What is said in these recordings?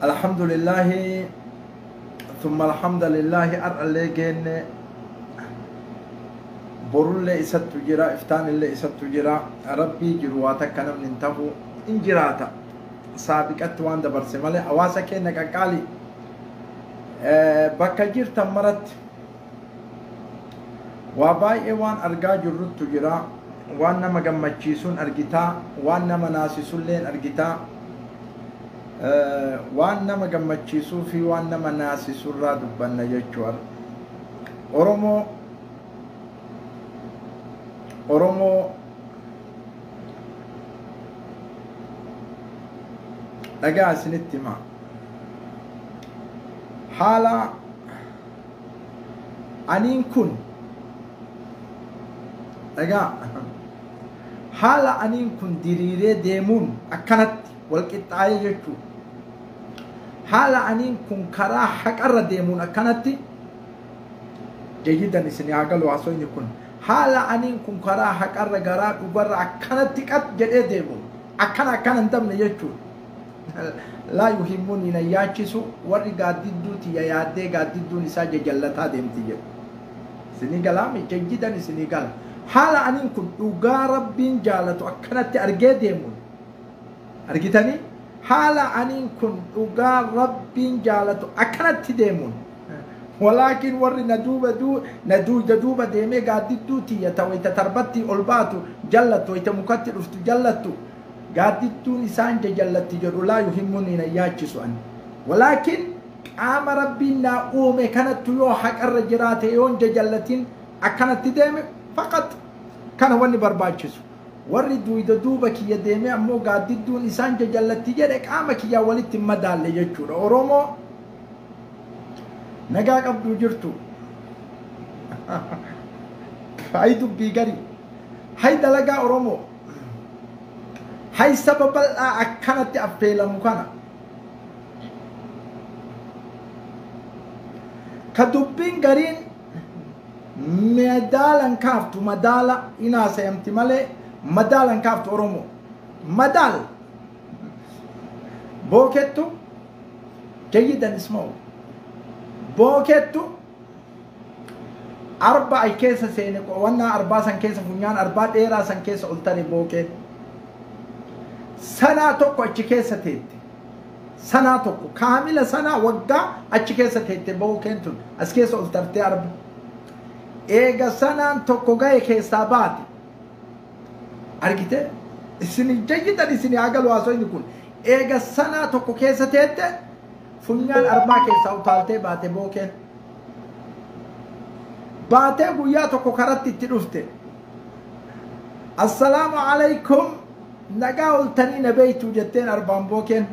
Alhamdulillahi thumma alhamdulillahi ar'allee geenne borullee isattu jira iftaanillee isattu jira rabbii jiru waa takka namni hin tahu in jiraata saabiqatti waan dabarse malee hawaasa keenya qaqqaali bakka jirtan maratti waa baay'ee waan argaa jirruttu jira waan nama gammachiisuun argitaa waan nama naasisulleen argitaa waan nama gammachiisuu fi waan nama naasisurraa dubbanna jechuudha. Oromoo dhagaa isinitti hima. Haala aniin kun dhagaa haala aniin kun diriiree deemuun akkanatti wal qixxaayee jechuudha. Haala aniin kun karaa haqarra deemuun akkanatti jayyidan isin haa galu haasofni kun. Haala aniin kun karaa haqarra garaa dhugarra akkanatti qat jedhee deemuun akkana akkana hin dabne jechuudha. Laa yuhimmuun hin yaachisu warri gaaddidduu tiyya yaaddee gaaddidduun isaa jajallataa deemti jedhu. Isinii galaami jayyidan isinii gala. Haala aniin kun dhugaa rabbiin jaalatu akkanatti argee deemuun argitanii haala aniin kun dhugaa rabbiin jaalatu akkanatti deemuun walaakin warri na duuba deemee gaaddidduu tiyya ta wayita tarbatti ol baatu jallattu wayita mukatti dhuftu jallattu gaaddidduun isaan jajallatti jedhu laa yuhimmuun hin yaachisu ani walaakin qaama rabbiin naa uume kanattu yoo haqarra jiraate yoon jajallatin akkanatti deeme faqat kana wanni barbaachisu warri duuba duuba kiyya deemee ammoo gaaddidduun isaan jajallatti jedhe qaama kiyyaa walitti hin madaalle jechuudha. Oromoo nagaa qabduu jirtu hay dubbii garii hay dalagaa Oromoo hay saba bal'aa akkanatti affeelamu kana ka dubbiin gariin madaalan kaaftu madaala inaasayamti malee madaalan kaaftu Oromoo madaal bookettu jayyidan isma'u bookettu arba ay keessa seene wannaa arbaa san keessa funyaan arbaa dheeraa san keessa ol tare bookeen sanaa tokko achi keessa teette sanaa tokko kaamila sanaa waggaa achi keessa teette bookeen tun as keessa ol tartee arba eega sanaan tokko ga'e keessaa baate argite isin jayyidan isin haa galu haasofni kun eega sanaa tokko keessa teette funyaan arbaa keessaa utaaltee baate bookeen baatee guyyaa tokko karatti itti dhufte assalaamu alaykum nagaa oltanii na beeytuu jetteen arbaan bookeen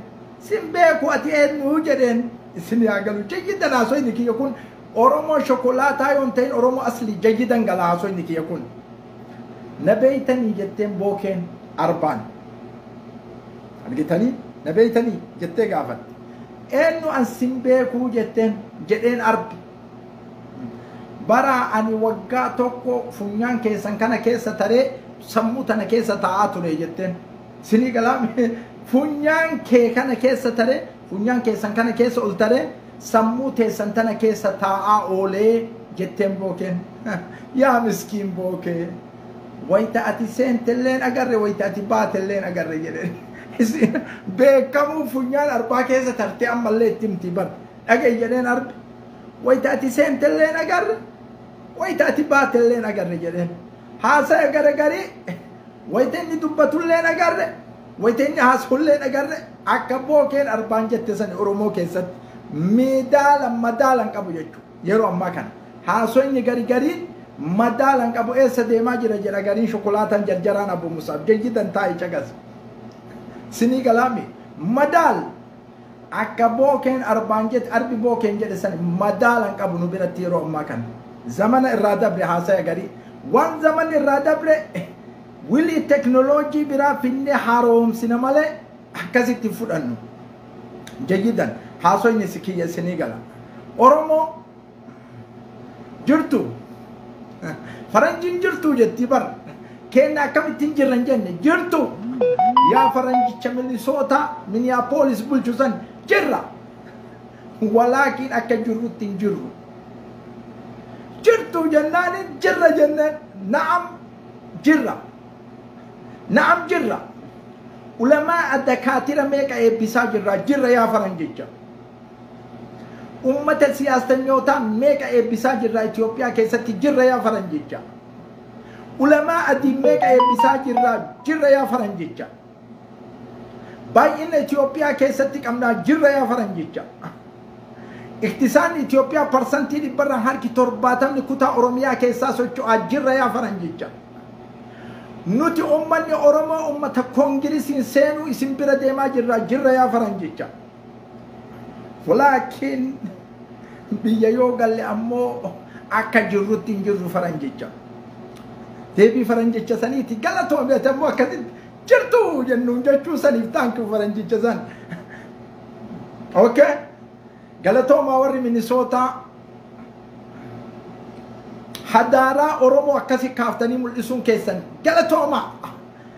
sin beeku ati eenyu jedheen isin haa galu jayyidan haasofni kiyya kun Oromoo shokolaataa yoon ta'in Oromoo asli jayyidan gala haasofni kiyya kun na beeytanii jetteen bookeen arbaan argitanii na beeytanii jettee gaafatte eenyu an sin beekuu jetteen jedheen arbi bara ani waggaa tokko funyaan keessan kana keessa taree sammuu tana keessa taa'aa ture jetteen sinii galaame funyaan kee kana keessa taree funyaan keessan kana keessa ol taree sammuu teessan tana keessa taa'aa oolee jetteen bookeen yaa miskiin bookee wayita ati seentelleen agarre wayita ati baatelleen agarre jedheen beekamuu funyaan arbaa keessa tartee ammallee itti himti bar dhaga'i jedheen arbi wayita ati seentelleen agarre wayita ati baatelleen agarre jedheen haasaya garagarii wayita inni dubbatulleen agarre wayita inni haasa'ulleen agarre akka bookeen arbaan jette sani Oromoo keessatti midaalan madaalan qabu jechuudha yeroo ammaa kana haasofni garigariin madaalan qabu eessa deemaa jira jedha gariin shokolaataan jarjaraan Abu Musaab jayyidan taa'e caqas sinii galaami madaal akka bookeen arbaan jette arbi bookeen jedhe sani madaalan qabu nu biratti yeroo ammaa kana zamana irraa dabre haasaya garii waan zamanni irraa dabre wilii teknooloojii biraa finnee haaromsina malee akkasitti fudhannu jayyidan haasofni si kiyya isinii gala Oromoo jirtu faranjiin jirtu jetti bar kenna akkamittiin jirran jenne jirtu Yaa faranjicha Minnesota Minneapolis bulchu san jirra. Walaakin akka jirrutti hin jirru. Jirtu jennaan jirra jenneen na'am jirra. Na'am jirra. Ulamaa dakaatira meeqa eebbisaa jirra jirra yaa faranjicha. Ummata siyaasanyootaa meeqa eebbisaa jirra Itoophiyaa keessatti jirra yaa faranjicha. Ulamaa adii meeqa eebbisaa jirra jirra yaa faranjicha. Baay'ina Itoophiyaa keessatti qabnaa jirra yaa faranjicha. Iktisaan Itoophiyaa 70% kutaa Oromiyaa keessaa socho'aa jirra yaa faranjicha. Nuti ummanni Oromoo ummata koongirisiin seenuu isin bira deemaa jirra jirra yaa faranjicha. Walaakin biyya yoo galle ammoo akka jirrutti hin jirru faranjicha. Deebii faranjicha saniiti galatoomee ammoo akkasitti jirtu jennuun jechuu saniif taankii faranjicha san. Okay. Galatoomaa warri Minisootaa hadaaraa Oromoo akkasi kaaftanii mul'isuun keessan galatoomaa.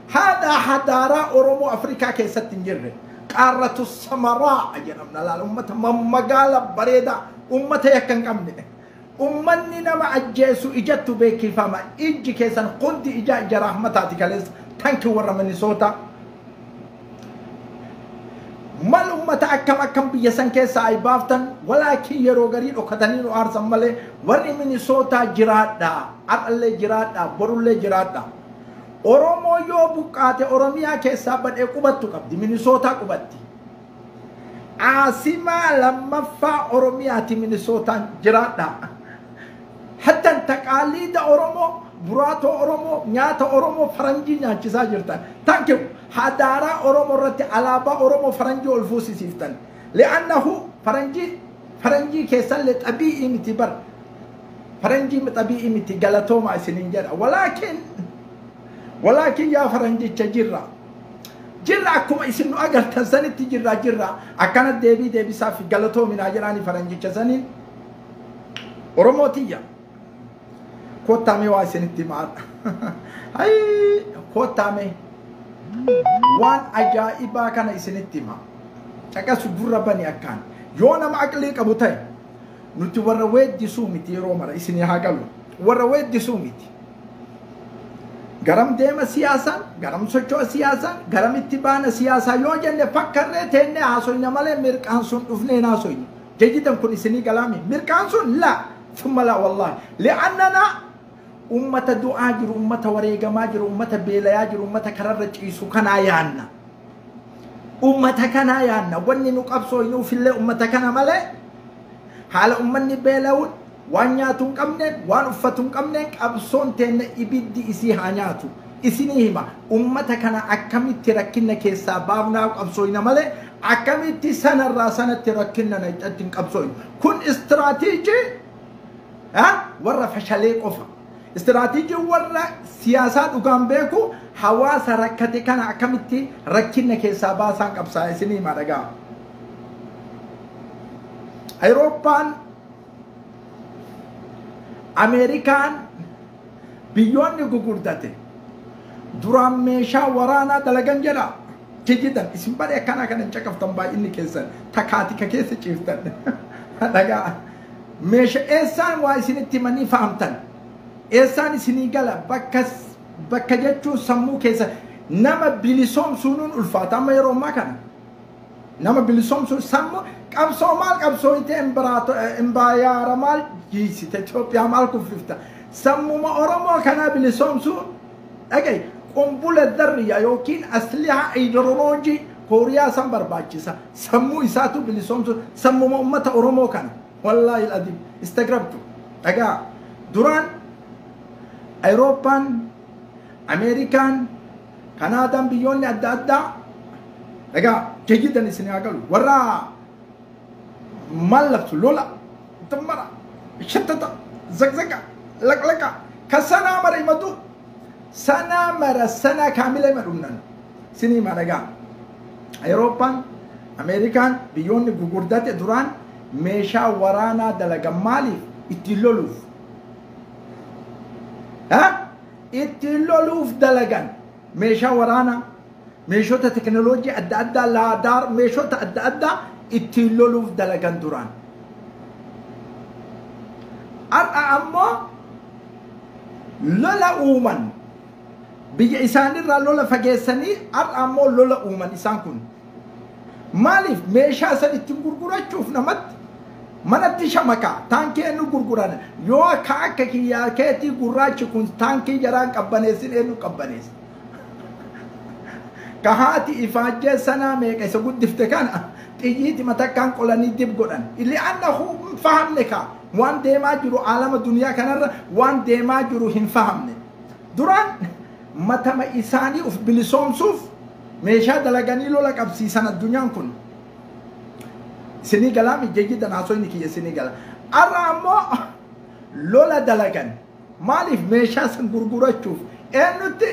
Haadha hadaaraa Oromoo Afrikaa keessatti hin jirre. Qaarratu samaraa jedhamna laala ummata magaala bareedaa ummata yakka hin qabne. Ummanni nama ajjeesu ijattu beekifama. Ijji keessan hundi ija ija rahmataati kaleessa tankii warra Minisootaa. Mal ummata akkam akkam biyya san keessaa ay baaftan walaakin yeroo garii dhokatanii nu aarsan malee warri Minisootaa jiraadha. Har'allee jiraadha. Borullee jiraadha. Oromoo yoo buqqaate Oromiyaa keessaa badhee qubattu qabdi. Minisootaa qubatti. Caasimaa lammaffaa Oromiyaati Minisootaan jiraadha. Hattan taqaaliida Oromoo, buraatoo Oromoo, nyaata Oromoo faranjii nyaachisaa jirtan. Thank you. Hadaaraa Oromoo irratti alaabaa Oromoo faranjii ol fuusisiiftan. Li'annahu faranjii keessallee xabii'ii miti bar. Faranjii xabii'ii miti galatooma isiniin jedha. Walaakin yaa faranjicha jirra. Jirra akkuma isin nu agartan sanitti jirra jirra. Akkana deebii deebisaa fi galatoominaa jedhaani faranjicha saniin. Oromoo tiyya. Kottaa waa isinitti himaadha. Hayii kottaa waan ajaa'ibaa kana isinitti hima. Caqasu gurra bani akkaan. Yoo nama aqlii qabu ta'e nuti warra weeddisuu miti yeroo mara isinii haa galu. Warra weeddisuu miti. Garam deema siyaasaan, garam socho'a siyaasaan, garamitti baana siyaasaa yoo jenne fakkarree teennee haasoyna malee mirqaan sun dhufnee haasoyna. Jajidan kun isinii galaami. Mirqaan sun laa. Thumma laa wallaahi. Li'annanaa ummata du'aa jiru, ummata wareegamaa jiru, ummata beelayaa jiru, ummata kararra ciisu kanaa yaanna. Ummata kanaa yaanna. Wanni nu qabsooynuufillee ummata kana malee haala ummanni beela'uun waan nyaatu hin qabneen, waan uffatu hin qabneen qabsoon teenne ibiddi isii haa nyaatu. Isinii hima ummata kana akkamitti rakkina keessaa baafnaa qabsooyna malee akkamitti sanarraa sanatti rakkina itti hin qabsooynu. Kun istiraatiijii warra fashalee qofa. Istiraatiijii warra siyaasaa dhugaan beeku hawaasa rakkate kana akkamitti rakkina keessaa baasaan qabsaa isinii hima dhagaa. Awurooppaan, Ameerikaan biyyoonni gugurdate duraan meeshaa waraanaa dalagan jedha. Kijidan isin baree akkana kana hin caqaftan baay'inni keessan takaatika keessa ciiftan. Dhagaa meeshaa eessaan waa isinitti himanii fahamtan. Eessaan isinii gala bakka jechuun sammuu keessa nama bilisoomsuun ulfaata amma yeroo ammaa kana. Nama bilisoomsuun sammuu qabsoo maal qabsoo itee imbaayaara maal jiisite Itoophiyaa maal kuffifta. Sammuma Oromoo kanaa bilisoomsuun dhagaye qumbula darriya yookiin aslihaa ideoloojii Kooriyaa san barbaachisa. Sammuu isaatu bilisoomsuun sammuma ummata Oromoo kana. Wallaahi al-adiim istagrabtu dhagaa duraan Awurooppaan, Ameerikaan, Kanaadaan biyyoonni adda addaa dhagaa jayidan isin haa galu warra maal labsu lola dammara shattata zaqzaqa laqlaqa ka sanaa mara himatu sanaa mara sanaa kaamila hima dhumnan isinii hima dhagaa. Awurooppaan, Ameerikaan biyyoonni gugurdate duraan meeshaa waraanaa dalagan maaliif ittiin loluuf? Ittiin loluuf dalagan meeshaa waraanaa. Meeshota teknooloojii adda addaa laadaar meeshota adda addaa ittiin loluuf dalagan duraan. Har'a ammoo lola uuman biyya isaanirraa lola fageessanii har'a ammoo lola uuman isaan kun. Maaliif meeshaa san ittiin gurgurachuuf namatti manatti shamakaa taankii eenyu gurguran yoo akka kiyyaa keetii gurraachi kun taankii jaraan qabbaneessin eenyu qabbaneessa. Kahaati ifaajjee sanaa meeqa isa guddifte kana xiyyiiti matakkaan qolanii dib godhan. Li'annahu hin fahamne kaa waan deemaa jiru aalama duniyaa kanarra waan deemaa jiru hin fahamne. Duraan matama isaanii uf bilisoomsuuf meeshaa dalaganii lola qabsiisan addunyaan kun. Isinii galaa mijjeeyyidan haasofni kiyya isinii gala. Har'a ammoo lola dalagan maaliif meeshaa san gurgurachuuf eenyutti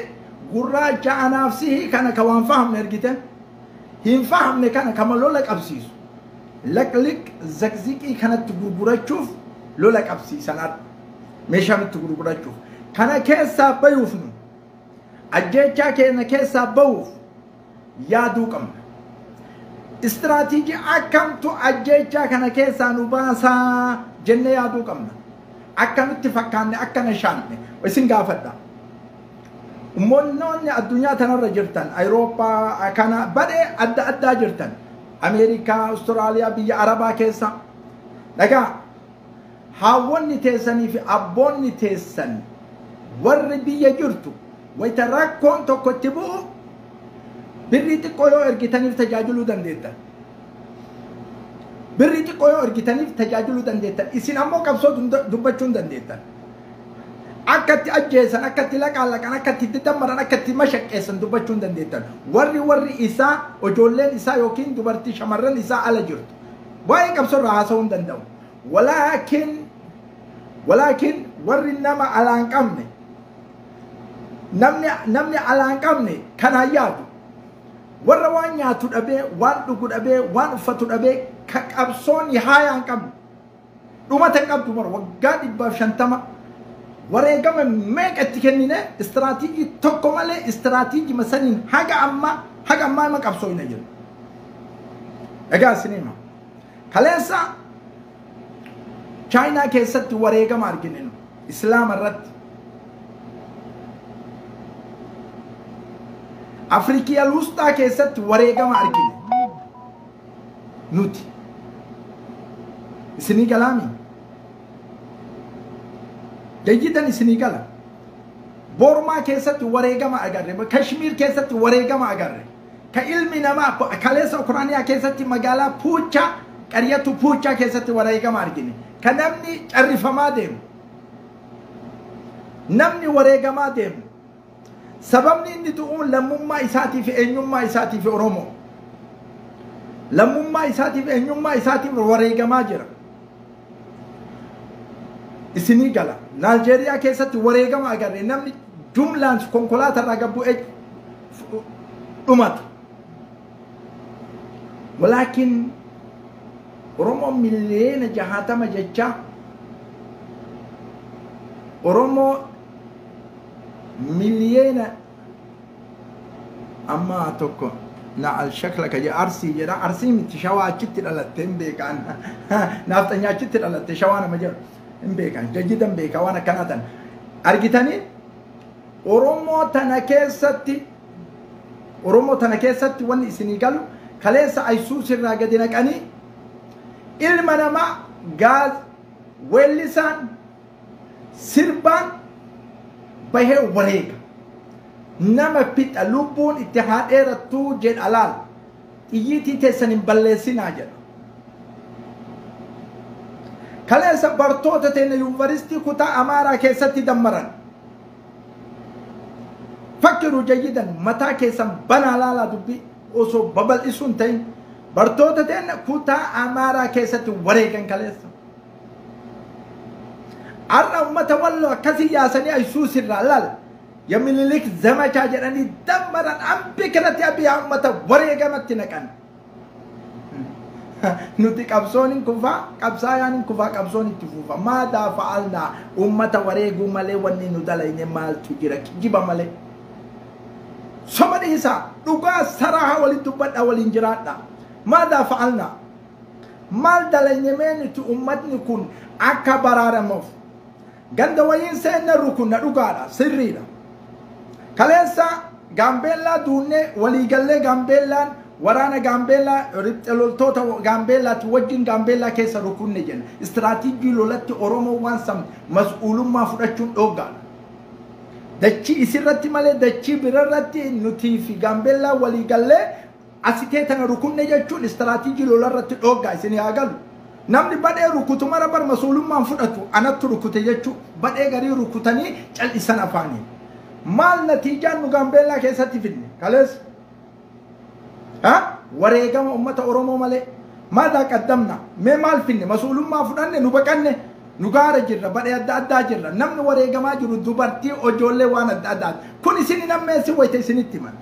gurraacha anaaf sihii kana ka waan fahamne argite hin fahamne kana kama lola qabsiisu laqliq zaqziqii kanatti gurgurachuuf lola qabsiisan har'a meeshaa nutti gurgurachuuf kana keessaa bayuuf nu ajjeechaa keenya keessaa ba'uuf yaaduu qabna. Istiraatiijii akkamtu ajjeechaa kana keessaa nu baasaa jennee yaaduu qabna. Akka nutti fakkaanne akka nashaanne isin gaafadha. Uummannoonni addunyaa tanarra jirtan Awurooppaa kana badhee adda addaa jirtan Ameerikaa, Awustiraaliyaa, biyya Arabaa keessa dhagaa haawwanni teessanii fi abboonni teessan warri biyya jirtu wayita rakkoon tokko itti bu'u birrii xiqqoo yoo ergitaniif tajaajiluu dandeettan. Birrii xiqqoo yoo ergitaniif tajaajiluu dandeettan. Isin ammoo qabsoo dubbachuu hin dandeettan. Akka itti ajjeesan, akka itti laqaallaqan, akka itti dammaran, akka itti mashaqqeessan dubbachuu hin dandeettan. Warri isaa, ijoolleen isaa yookiin dubartii shamarran isaa ala jirtu. Waa'ee qabsoo irraa haasa'uu hin danda'u. Walaakin warri nama alaa hin qabne, namni alaa hin qabne kanaan yaadu. Warra waan nyaatu dhabee, waan dhugu dhabee, waan uffatu dhabee, ka qabsoon haayaa hin qabne. Dhumata hin qabdu bara waggaa 150 wareegama meeqa itti kennine istiraatiijii tokko malee istiraatiijii masaniin haga ammaa ima qabsoo hin jiru. Egaa isin hima. Kaleessa Chaayinaa keessatti wareegama argine nu Islaama irratti. Afrikiyaa Lustaa keessatti wareegama argine nuti. Isinii galaami? Jayyidan isinii gala. Boormaa keessatti wareegama agarre, Kashmiir keessatti wareegama agarre. Ka ilmi namaa kaleessa Ukrainiyaa keessatti magaalaa Puuchaa, qaryatu Puuchaa keessatti wareegama argine. Ka namni carrifamaa deemu. Namni wareegamaa deemu. Sababni inni du'uun lammummaa isaatii fi eenyummaa isaatii fi Oromoo. Lammummaa isaatii fi eenyummaa isaatiif wareegamaa jira. Isinii gala. Naaljeeriyaa keessatti wareegama agarre namni jumlaan konkolaataa irraa gad bu'ee dhumatu. Walaakin Oromoo miliyoona 60 jecha Oromoo miliyoona amma tokko na al-shakla ka jedhu Arsii jedha. Arsii miti Shawaa achitti dhalatte hin beekan. Naafxanyaa achitti dhalatte Shawaa nama jedhu hin beekan. Jajjidan beeka waan akkanaa tan. Argitanii Oromoo tana keessatti wanni isinii galu kaleessa Aysuus irraa gadi naqanii ilma namaa gaaz weellisaan sirbaan bahee wareega. Nama fixa lubbuun itti haa dheerattuu jedha laal. Xiyyiitii teessan hin balleessinaa jedha. Kaleessa bartoota teenya yuunivarsiitii kutaa Amaaraa keessatti dammaran. Fakkiruu jayyidan mataa keessan banaa laalaa dubbii osoo babal'isuu hin ta'in bartoota teenya kutaa Amaaraa keessatti wareegan kaleessa. Har'a uummata Walloo akkasii yaasanii Aysuus irraa laal. Yamililik zamachaa jedhanii dammaran ambi kanatti abiyyaa uummata wareegamatti naqan. Nuti qabsoon hin kufaa, qabsaayaan hin kufaa, qabsoon itti fufa. Maadaa fa'alnaa uummata wareeguu malee wanni nu dalayne maaltu jira? Kijiba malee. Soba dhiisaa, dhugaa saraahaa waliin dubbadhaa, waliin jiraadhaa. Maadaa fa'alnaa? Maal dalanyamee nuti uummatni kun akka baraaramuuf? Ganda wayiin seenne rukunna, dhugaadha, sirriidha. Kaleessa Gaambeellaa duunnee waliigallee Gaambeellaan waraana Gaambeellaa riphxe loltoota Gaambeellaatti wajjin Gaambeellaa keessa rukunne jenna. Istiraatiijii lolatti Oromoo waan sam mas'uulummaa fudhachuun dhooggaadha. Dachii isirratti malee dachii birarratti nutii fi Gaambeellaa waliigallee asitee tana rukunne jechuun istiraatiijii lolarratti dhooggaa isin haa galu. Namni badhee rukutu mara bar mas'uulummaan fudhatu anattu rukute jechuu badhee garii rukutanii cal'isan afaaniin. Maal natiijaan nu Gaambeellaa keessatti fidne? Kaleessa. Wareegama uummata Oromoo malee. Maadaa qaddamna? Mee maal finne? Mas'uulummaa fudhanne, nu baqanne, nu gaara jirra, badhee adda addaa jirra. Namni wareegamaa jiru dubartii, ijoollee waan adda addaati. Kun isin hin ammeessi wayita isinitti himan.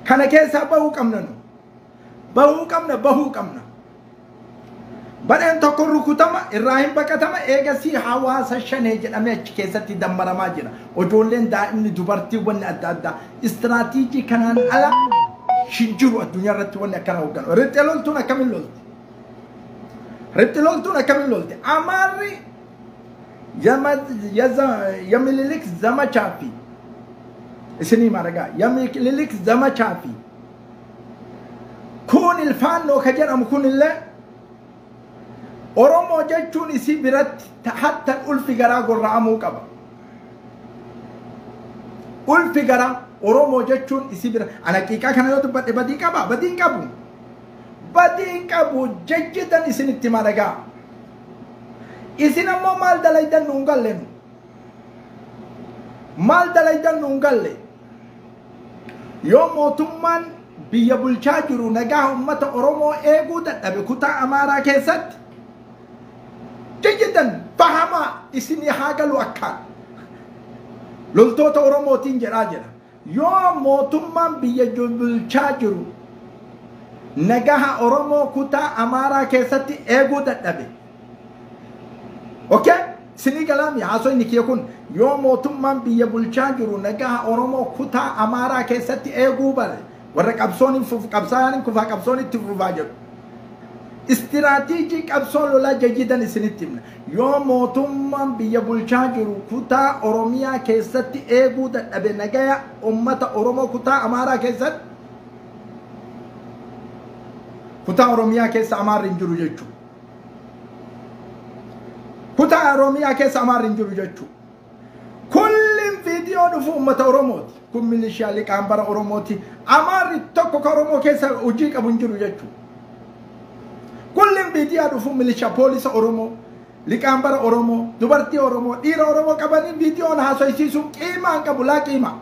Kana keessaa bahuu qabna nu. Bahuu qabna, bahuu qabna. Badheen tokko rukutama, irraa hin baqatama, eegasii hawaasa shanee jedhamee achi keessatti dammaramaa jira. Ijoolleen, daa'imni, dubartii wanni adda addaa. Istiraatiijii kanaan ala hin jiru addunyaa irratti wanni akkana hoogganu. Riphxee loltuun akkamiin lolti? Riphxee loltuun akkamiin lolti? Amaarri Yamililik zamachaa fi isinii maragaa Yamililik zamachaa fi kun ilfaannoo ka jedhamu kunillee Oromoo jechuun isii biratti hatta ulfi garaa gorra'amuu qaba. Ulfi garaa Oromoo jechuun isii bira ana haqiiqaa kana yoo dubbadhe badii qaba, badii hin qabu. Badii hin qabu jejjitan isinitti maragaa. Isin ammoo maal dalaydan nuun galle nu. Maal dalaydan nuun galle. Yoo mootummaan biyya bulchaa jiru nagaa uummata Oromoo eeguu dadhabe kutaa Amaaraa keessatti jejjitan fahamaa isinii haa galu akkaan. Loltoota Oromootiin jedhaa jira. Yoo mootummaan biyya bulchaa jiru nagaha Oromoo kutaa Amaaraa keessatti eeguu dadhabe. Okay? Sinii galaami haasofni kiyya kun yoo mootummaan biyya bulchaa jiru nagaha Oromoo kutaa Amaaraa keessatti eeguu bare warra qabsoon hin fufu qabsaa'aan hin kufaa qabsoon itti fufaa jedhu. Istiraatiijii qabsoo lolaa jajjidan isinitti himna. Yoo mootummaan biyya bulchaa jiru kutaa Oromiyaa keessatti eeguu dadhabe nagaya uummata Oromoo kutaa Amaaraa keessatti kutaa Oromiyaa keessa Amaarri hin jiru jechuudha. Kutaa Oromiyaa keessa Amaarri hin jiru jechuudha. Kullin viidiyoo dhufu uummata Oromooti. Kun milishaa liqaambara Oromooti. Amaarri tokko ka Oromoo keessa hojii qabu hin jiru jechuudha. Kullin viidiyoo dhufu milishaa poolisa Oromoo, liqaambara Oromoo, dubartii Oromoo, dhiira Oromoo qabanii viidiyoon haasofsiisuun qiimaa hin qabu laa qiimaa.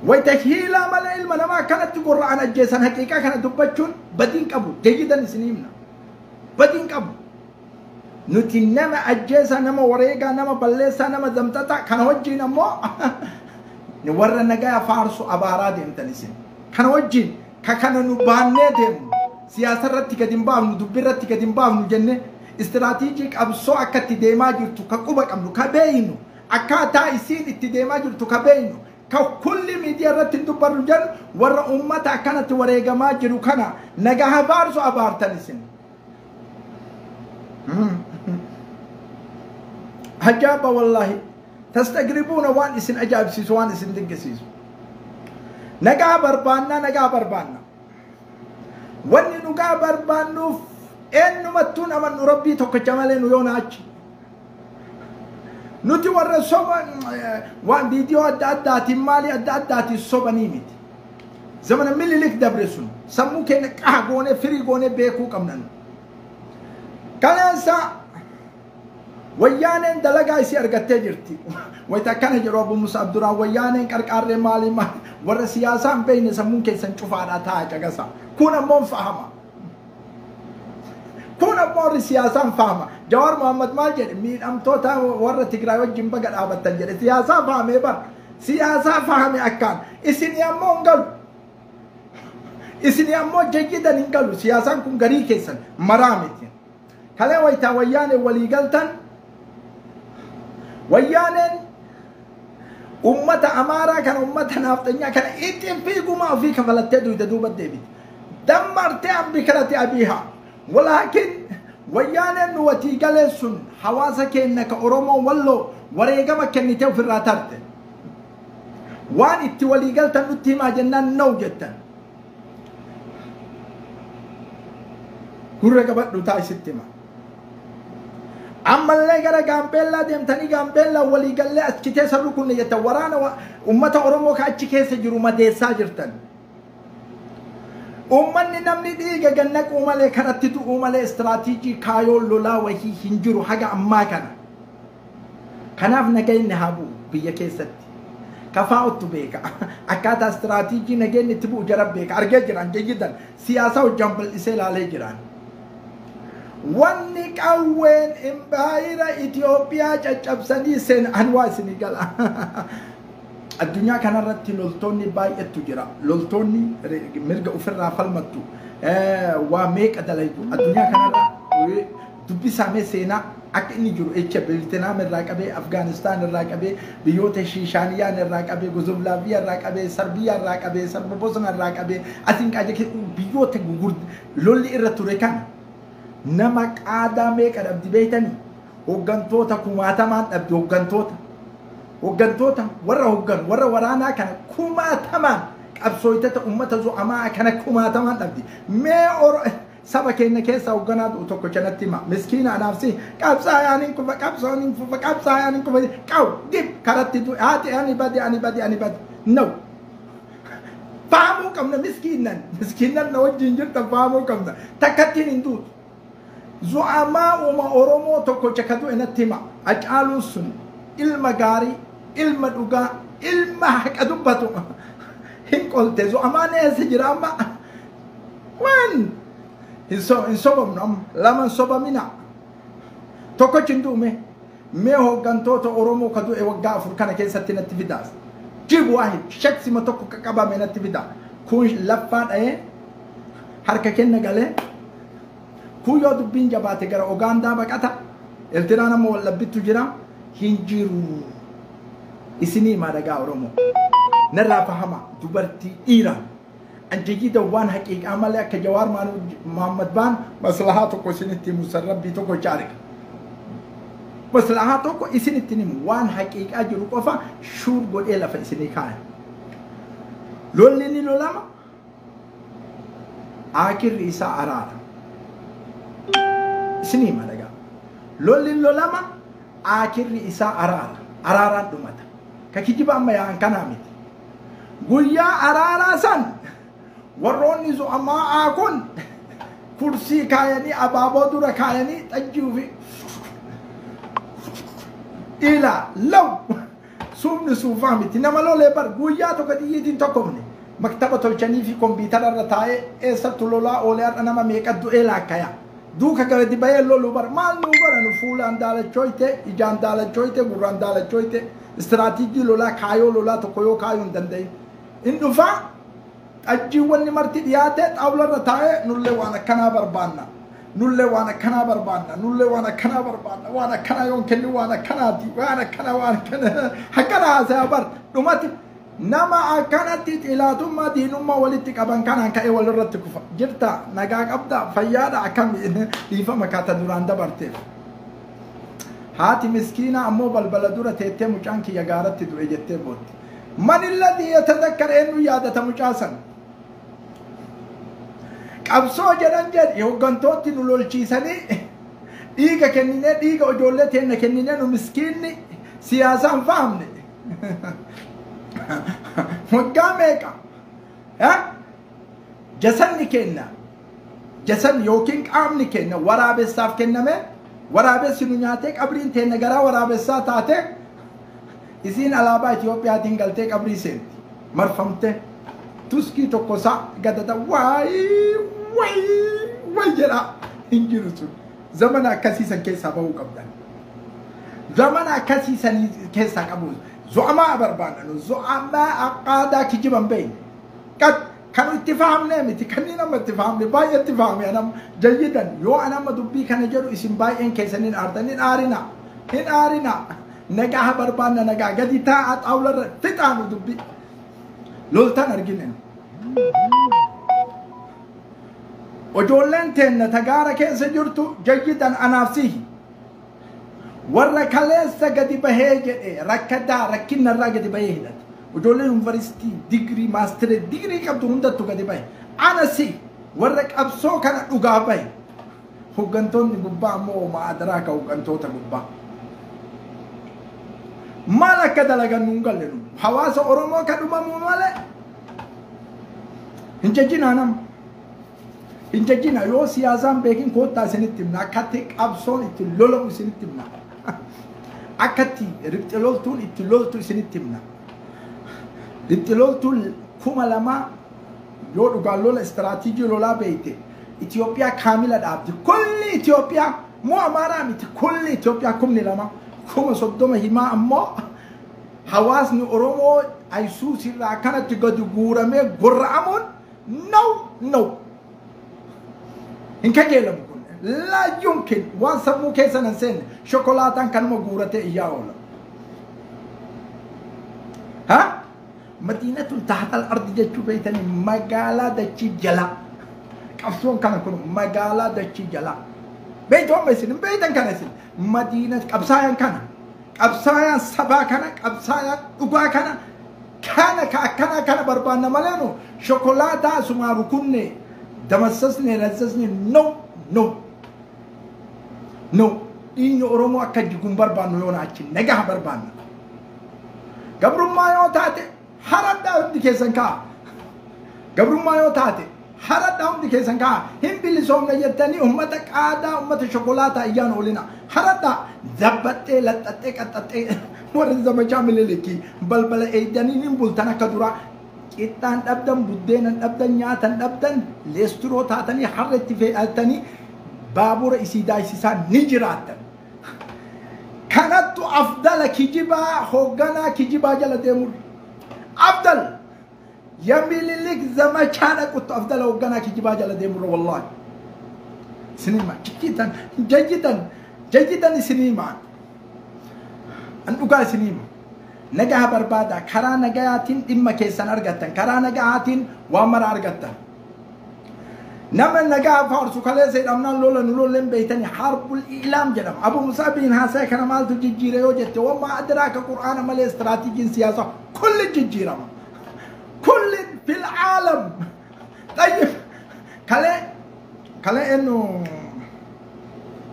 Wayita hiilaa malee ilma namaa akkanatti gorra'an ajjeesan haqiiqaa kana dubbachuun badii hin qabu. Jayyidan isinii himna. Badii hin qabu. Nuti nama ajjeesaa, nama wareegaa, nama balleessaa, nama zamxaxaa kana wajjin ammoo warra nagaa faarsu abaaraa deemtan isin. Kana wajjin ka kana nu baannee deemnu siyaasa irratti gadi hin baafnu, dubbii irratti gadi hin baafnu jennee istiraatiijii qabsoo akka itti deemaa jirtu ka quba qabnu, ka beeynu, akkaataa isiin itti deemaa jirtu ka beeynu, ka kulli miidiyaa irratti hin dubbannu jennu warra uummata akkanatti wareegamaa jiru kana nagaa faarsu abaartan isin. Ajaa'ba wallaahi. Tastagribuuna waan isin ajaa'ibsiisu waan isin dinqisiisu. Nagaa barbaannaa, nagaa barbaanna. Wanni dhugaa barbaannuuf eenyumattuu namannu Rabbii tokkicha malee nu yoona achi. Nuti warra soba waan viidiyoo adda addaatiin maalii adda addaatiin sobanii miti. Zamana Minilik dabre sun sammuu keenya qaha goonee firii goonee beekuu qabna nu. Kaleessa wayyaaneen dalagaa isii argattee jirti. Wayita akkana jedhu Abu Musa Abdurrahman wayyaaneen qarqaarree maalii maali warra siyaasaa hin beekne sammuun keessan cufaadhaa taa'aa caqasa. Kun ammoo hin fahama. Kun ammoo warri siyaasaa hin fahama. Jawaar Mohammad maal jedhe miidhamtoota warra Tigraay wajjin baga dhaabattan jedhe siyaasaa fahamee bar. Siyaasaa fahame akkaan. Isin ammoo hin galu. Isin ammoo jayyidan hin galu. Siyaasaan kun garii keessan maraa miti. Kalee wayitaa wayyaanee walii galtan Wayyaaneen ummata Amaaraa kana ummata naafxanyaa kana ittiin fiigumaa ofii kafalattee duyda duuba deebiti. Dammartee ambikarati abiiha. Walaakin wayyaaneen nu watii galee sun hawaasa keenya ka Oromoo Walloo wareegama kennitee ofirraa tarte. Waan itti walii galtan nutti himaa jennaan na'u jettan. Gurra qabadhu taa isitti hima. Ammallee gara Gaambeellaa deemtanii Gaambeellaa walii gallee achi keessa rukunne jettan waraana ummata Oromoo ka achi keessa jiru madeessaa jirtan. Ummanni namni dhiiga gannaquu malee kanatti du'uu malee istiraatiijii kaayoo lolaa wahii hin jiru haga ammaa kana. Kanaaf nageenyi haa bu'u biyya keessatti. Kafaa'utu beeka. Akkaataa istiraatiijii nageenyi itti bu'u jara beeka. Argee jiran jayyidan siyaasa hojjaan bal'isee ilaalee jiran. Wanni qawween impaayira Itoophiyaa caccabsanii seenan waa isinii gala. Addunyaa kanarratti loltoonni baay'eetu jira. Loltoonni mirga ofirraa falmattu waa meeqa dalaytu. Addunyaa kanarra dubbisamee seenaa akka inni jiru jecha Vietnaam irraa qabee, Afgaanistaan irraa qabee, biyyoota Shiishaaniyaan irraa qabee, Guzovlaaviyaa irraa qabee, Sarbiyaa irraa qabee, Sarba Bosna irraa qabee, asiin qaajee biyyoota gugurdaa lolli irra ture kana nama qaadaa meeqa dhabdi beeytanii? Hooggantoota kumaatamaan dhabdi hooggantoota. Hooggantoota warra hooggan warra waraanaa kana kumaatamaan qabsooytota uummata zu'amaa kana kumaatamaan dhabdi. Mee saba keenya keessaa hoogganaa tokko kanatti hima. Miskiina anaafsi qabsaayaan hin kufa qabsoon hin fufa qabsaayaan hin kufa qaw dib karatti du'e haati ani bade ani bade ani bade. No. Fahamuu qabna miskiinan miskiinan na wajjin jirtan fahamuu qabna takkattiin hin duutu. Zu'amaa uma Oromoo tokko cakatu inatti hima. Hacaaluun sun ilma gaarii, ilma dhugaa, ilma haqa dubbatu hin qolte. Zu'amaan eessa jira amma? Waan hin sobamnu amma lama hin sobamina. Tokkochi hin du'ume. Mee hooggantoota Oromoo ka du'e waggaa 4 kana keessatti natti fidaas. Jib waahid shaksima tokko ka qabame natti fida. Kun laffaa dha'ee harka kenna galee. Kun yoo dubbiin jabaate gara Ugaandaa baqata. Eertiraan amma wallabbitu jira. Hin jiru. Isinii himaa dhagaa Oromoo. Narraa fahama dubartii dhiiraa. Anjayida waan haqiiqaa malee akka Jawaar Muhammad baan maslahaa tokko isinitti himu sarrabbii tokko chaarika. Maslahaa tokko isinitti himu waan haqiiqaa jiru qofa shuur godhee lafa isinii kaaya. Lolli ni lolama. Akirri isaa araara. Isinii himaa dhagaa. Lolli lolama akirri isaa araara. Araaraan dhumata. Ka kijiba amma yaa'an kanaa miti. Guyyaa araaraa san warroonni zu'amaa kun kursii kaayanii abaaboo dura kaayanii xajjii fi ilaa law suufni suufaa miti nama lolee bar guyyaa tokko xiyyiitiin tokkofne maktaba tolchanii fi kompiitara irra taa'ee eessattu lolaa oolee har'a nama meeqa du'ee laakkaya. Duuka gadi bahee loluu bar maal nuu godhanu fuulaan daalachoyte ijaan daalachoyte gurraan daalachoyte istiraatiijii lolaa kaayoo lolaa tokko yoo kaayuu hin danda'in. In dhufaa xajjiiwwan marti dhiyaate xaawularra taa'ee nullee waan akkanaa barbaanna. Nullee waan akkanaa barbaanna. Nullee waan akkanaa barbaanna. Waan akkanaa yoon kenni waan akkanaati. Waan akkanaa waan akkanaa akkana haasa'aa bar dhumati nama akkanatti xilaatummaa diinummaa walitti qaban kanaan ka'ee walirratti kufa. Jirta nagaa qabda fayyaadha akkam dhiifama kaata duraan dabarteef. Haati miskiina ammoo balbala dura teettee mucaan kiyya gaaratti du'e jettee bootti. Man illadii yatadakkar eenyu yaadata mucaa san? Qabsoo jedhan jedhi hooggantooti nu lolchiisanii dhiiga kenninee dhiiga ijoollee teenna kenninee nu miskiinni siyaasaan fahamne. Waggaa meeqa? Jasanni kenna. Jasanni yookiin qaamni kenna waraabessaaf kenname waraabessi nu nyaatee qabriin teenna garaa waraabessaa taate isiin alaabaa Itiyoophiyaatiin galtee qabrii seenti. Marfamte tuskii tokko isaa gadada waayii waayii waayii jedha hin jiru sun. Zamana akkasiisan keessaa bahuu qabdan. Zamana akkasiisan keessaa qabu. Zu'amaa barbaadanu zu'amaa aqaadaa kijiban beeyne. Kan itti fahamnee miti kanneen amma itti fahamne baay'ee itti fahame anam jayyidan yoo an amma dubbii kana jedhu isin baay'een keessan hin aartan hin aarina hin aarina. Nagaa barbaanna nagaa gadi taa'aa xaawularra fixaanu dubbi. Loltaan argine. Ijoolleen teenna tagaara keessa jirtu jayyidan anaaf sihi. Warra kaleessa gadi bahee jedhe rakkataa rakkinarraa gadi bahee hidhate. Ijoolleen yuunivarsiitii digirii maastiree digirii qabdu hundattu gadi bahe. Ana si warra qabsoo kana dhugaa bahe. Hooggantoonni gubbaa ammoo maadaraa ka hooggantoota gubbaa. Maal akka dalagan nuun galle nu hawaasa Oromoo ka dhumamu malee hin jajjinaa nama. Hin jajjina yoo siyaasaan beekin koottaa isinitti himna akkatti qabsoon itti lolamu isinitti himna. Akkatti riphxe loltuun itti loltu isinitti himna. Riphxe loltuun 2000 yoo dhugaan lola istiraatiijii lolaa beeyte Itoophiyaa kaamila dhaabdi. Kulli Itoophiyaa moo Amaaraa miti kulli Itoophiyaa 2000 30,000 himaa ammoo hawaasni Oromoo Aysuus irraa akkanatti gadi guuramee gorra'amuun no no. Hin kajeelamu kun. Laa yumkin waan sammuu keessa nan seenne shokolaataan kanuma guuratee iyyaa oola. Ha? Madiinatun tahtal ardi jechuu beeytanii magaalaa dachii jalaa. Qabsoon kana kun magaalaa dachii jalaa. Beeytu amma isin hin beeytan kana isin. Madiina qabsaayaan kana. Qabsaayaan sabaa kana qabsaayaan dhugaa kana kana ka akkanaa kana barbaanna malee nu shokolaataa asumaa rukunne damassasne lazzasne no no no dhiigni Oromoo akka jiguun barbaannu yoo naachi nagaa barbaanna. Gabrummaa yoo taate haradhaa hundi keessan ka'a. Gabrummaa yoo taate haradhaa hundi keessan ka'a. Hin bilisoomne jettanii uummata qaadaa uummata shokolaataa iyyaan oolina. Haradhaa zabbaxxee laxxaxxee qaxxaxxee warri zamachaa mililikii balbala eeydanii hin bultan akka duraa. Qixxaan dhabdan buddeenan dhabdan nyaatan dhabdan leesturoo taatanii harreetti fe'atanii baabura isii daayisisaa ni jiraattan. Kanattu afdala kijibaa hoogganaa kijibaa jala deemudha. Afdal የሚልልክ ዘመቻ dhaquttu afdala hoogganaa kijibaa jala deemurra wallaahi. Isinima jijjiitan jajjitan jajjitan isinima. An dhugaa isinima. Nagaa barbaada karaa nagayaatiin dhimma keessan argattan karaa nagayaatiin waan mara argattan. Nama nagaa faarsu kaleessa hidhamnaan lola nu lolleen beeytanii harbul ilaam jedhama. Abu Musaabiin haasa'e kana maaltu jijjiire yoo jette wammaa adraaka qur'aana malee istiraatiijiin siyaasaa kulli jijjiirama. كل في العالم. طيب كلا كلا انه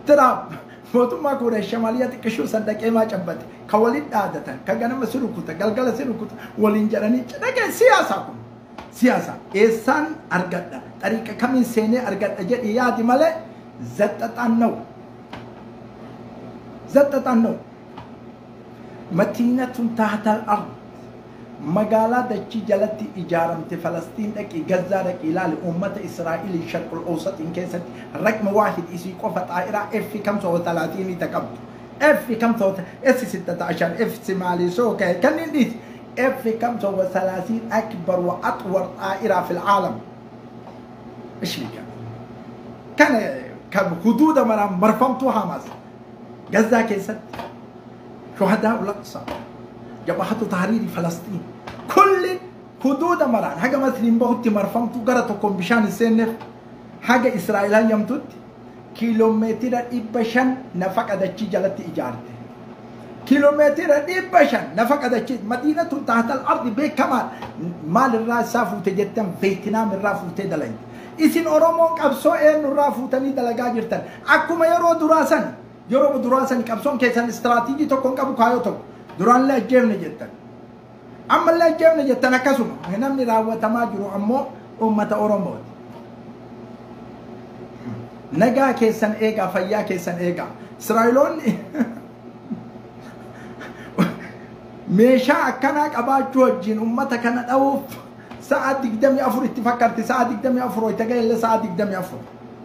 تراب موتما كوريا الشمالية تكشو صندوق ما جنبت كوليد عادة كجنم سلوكته قلقلة سلوكته ولينجراني لكن سياسة كم سياسة إنسان أرجع طريقة كم إنسان أرجع أجد يا دي ماله زتت عنه زتت عنه متينة تحت الأرض magaalaa dachii jalatti ijaaramte Falastiin dhaqi Gazzaa dhaqi ilaali uummata Israa'el sharqul awsatiin keessatti raqma waahid isii qofa xaa'iraa F 35 taqabdu F 5 S 16 F maalii soo ka'e kanneen dhiisi F 35 أكبر وأطول طائرة في العالم. إيش بك؟ كان حدود مرفمتو حماس غزة كيست شهداء الأقصى جبهة تحرير فلسطين كل حدود مران حاجة مثل بهوتي مرفمتو قرأتكم بشان السنف حاجة إسرائيل يمتد كيلومتر إبشان نفق أدتشي جلت إجارته كيلومتر إبشان نفق أدتشي مدينة تحت الأرض بكمال مال الراس سافو تجتم فيتنام الرافو تدلين إسين أورومو كابسو إن الرافو تاني دلقا جرتن أكو ما يرو دراسن يرو دراسن كابسون كيسان استراتيجي تكون كابو كايو تكون duraan illee ajjeefne jettan ammallee ajjeefne jettan akkasuma namni raawwatamaa jiru ammoo uummata Oromooti. Nagaa keessan eegaa fayyaa keessan eegaa Israa'eloonni meeshaa akkanaa qabaachuu wajjin uummata kana dha'uuf sa'a 24 itti fakkaatti sa'a 24 itti ga'ellee sa'a 24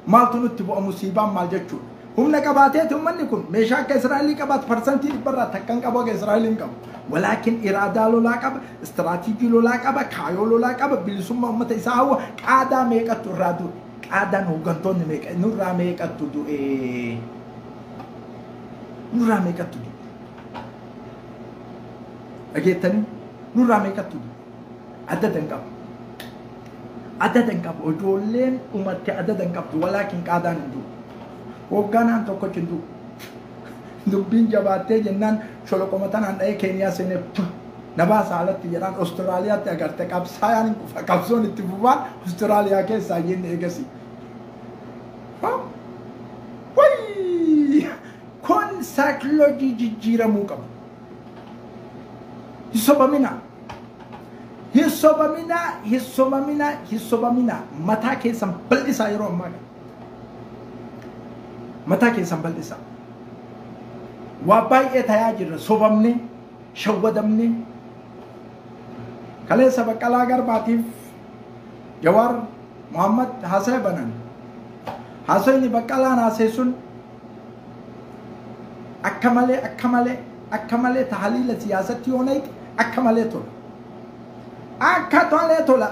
maaltu nutti bu'a musiibaan maal jechuudha. Humna qabaateeti uummanni kun meeshaa akka Israa'elii qabaatu parsantii dhibbarraa takkan qabu akka Israa'eliin qabu. Walaakin iraadaa lolaa qaba, istiraatiijii lolaa qaba, kaayoo lolaa qaba, bilisummaa uummata isaa hawwa qaadaa meeqattu irraa du'e. Qaadaan hooggantoonni meeqa nurraa meeqattu du'e. Nurraa meeqattu du'e. Dhageettanii nurraa meeqattu adda hin qabu. Adda hin qabu. Ijoolleen dhumatte adda hin qabdu. Walaakin qaadaan hin du'u. Hoogganaan tokkochi hin du'u. Dubbiin jabaattee jennaan sholoqoma tanaan dha'ee Keeniyaa seenee na baasa alatti jedhaan Ostiraaliyaatti agarte qabsaayaan hin kufa qabsoon itti fufaan Ostiraaliyaa keessaa jenne eegasi. Kun saayikoloojii jijjiiramuu qabu. Hin sobamina. Hin sobamina, hin sobamina, hin sobamina. Mataa keessan bal'isaa yeroo ammaa kana. Mataa keessan bal'isaa. Waa baay'ee tayaa jirra sobamne, shawwadamne. Kaleessa Baqqalaa Garbaatiif Jawaar Muhammad haasa'e banan. Haasa'ini Baqqalaan haasa'e sun akka malee akka malee akka malee tahaliila siyaasatti yoo naqxe akka malee tola. Akka tolee tola.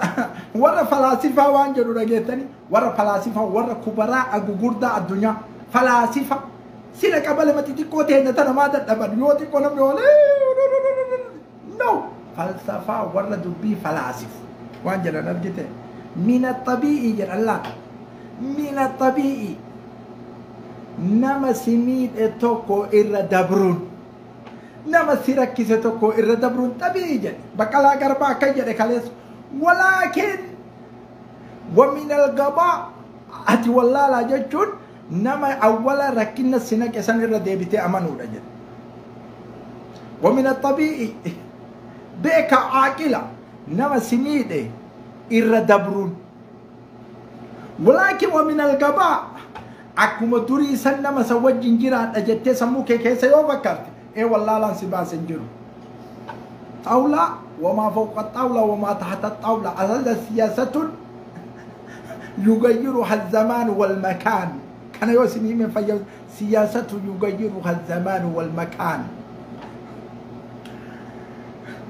Warra falaasifaa waan jedhu dhageettanii warra falaasifaa warra kubaraa agugurdaa addunyaa falaasifa sila qabale mati xiqqoo teenya tana maa dadhaban yoo xiqqoo namni oolee no falsafaa warra dubbii falaasifu waan jedhan argite mina xabii'i jedhan laata mina xabii'i nama si miidhe tokko irra dabruun nama si rakkise tokko irra dabruun xabii'i jedhe Baqqalaa Garbaa akka jedhe kaleessu walaakin ومن الغباء ati wallaalaa jechuun nama awwala rakkina si naqe san irra deebitee amanuudha jedhe. ومن الطبيعي beeka caaqila nama si miidhe irra dabruun walaakin ومن الغباء akkuma durii san nama san wajjin jiraadha jettee sammuu kee keessa yoo fakkaate ee wallaalaan si baase hin jiru. طاولة وما فوق الطاولة وما تحت الطاولة هذا سياسة يغيرها الزمان والمكان. كان يوسني من في سياسة يغيرها الزمان والمكان.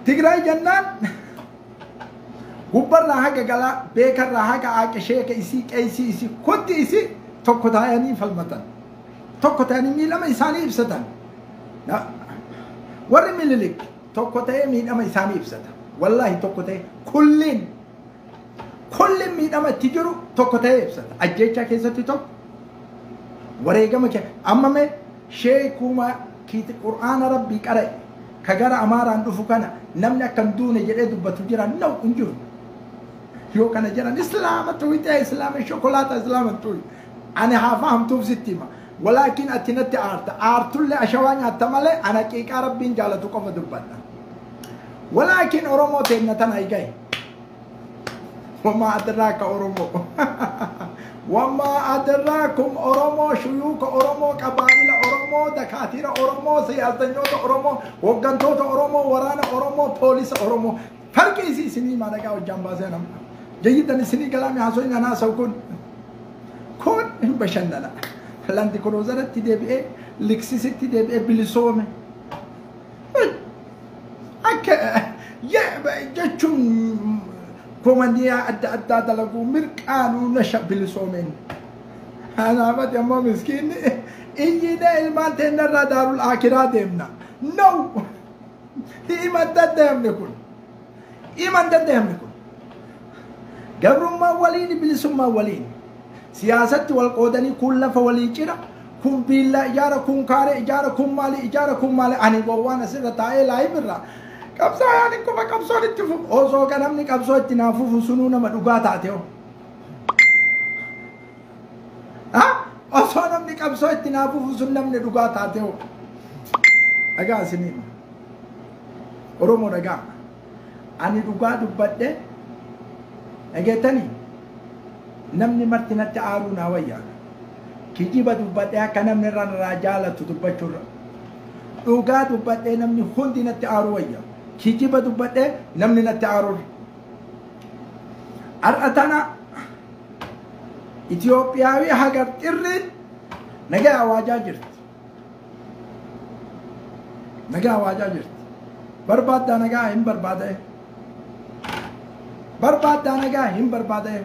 تقرأي جنان غبر راها قلا بيكر راها عاك شيك إسي كيسي إسي كنت إسي تقطعني فالمتن تقطعني ميلا ما إساني إبستان ورمي لك تقطعني ميلا ما إساني إبستان والله تقطعني كلين كل ميدama itti jiru tokko ta'ee ibsata. Ajjeechaa keessatti tokko wareegama amma mee sheekuma qur'aana rabbii qara'e ka gara amaaraan dhufu kana namni akka hin duune jedhee dubbatu jira no hin jiru. Yoo kana jedhan islaama tuwitee islaama shokolaata islaama tuwi ani haa fahamtuuf sitti hima. Walaakin ati natti aarta aartullee ashawaa nyaatta malee ana qiiqaa rabbiin jaalatu qofa dubbadha. Walaakin Oromoo teenna tana egaye. وما أدراك أورمو وما أدراكم أورمو شيوخ أورمو قبائل أورمو دكاترة أورمو سياسيون أورمو وقنطوط أورمو ورانا أورمو بوليس أورمو فرق إيسي سني ما نقاو الجنبازين جيدا سني كلامي حاسوين أنا سوكون كون بشننا لاند كروزر تي بي إيه لكسيس تي بي إيه بلسومه أك يا جتشون كومانديا أدى أدى دلقو مرقانو نشأ بلسومين أنا أبد يا مو مسكين إيجينا إلمان تنرى دار الآخرة ديمنا نو إيمان تدهم نكون إيمان تدهم نكون قبر ما ولين بلسوم ما ولين سياسة والقودني كل فولي جرا كن بيلا إجارة كن كاري إجارة كن مالي إجارة كن مالي أنا قوانا سر تاي لاي برا qabsaa yaani kuma qabsoon itti fufu osoo kan namni qabsoo itti naa fufu sunuu nama dhugaa taate hoo osoo namni qabsoo itti naa fufu sun namni dhugaa taate hoo dhagaa isinii Oromoo dhagaa ani dhugaa dubbadhe dhageettanii namni marti natti aaruu naa wayyaa kijiba dubbadhe akka namni irra narraa jaalatu dubbachuurra dhugaa dubbadhe namni hundi natti aaruu wayyaa kijiba dubbadhe namni natti aaruun har'a tana Itiyoophiyaawi hagar xirriin nagaa hawaajaa jirti. Nagaa hawaajaa jirti. Barbaaddaa nagaa hin barbaada'e. Barbaaddaa nagaa hin barbaada'e.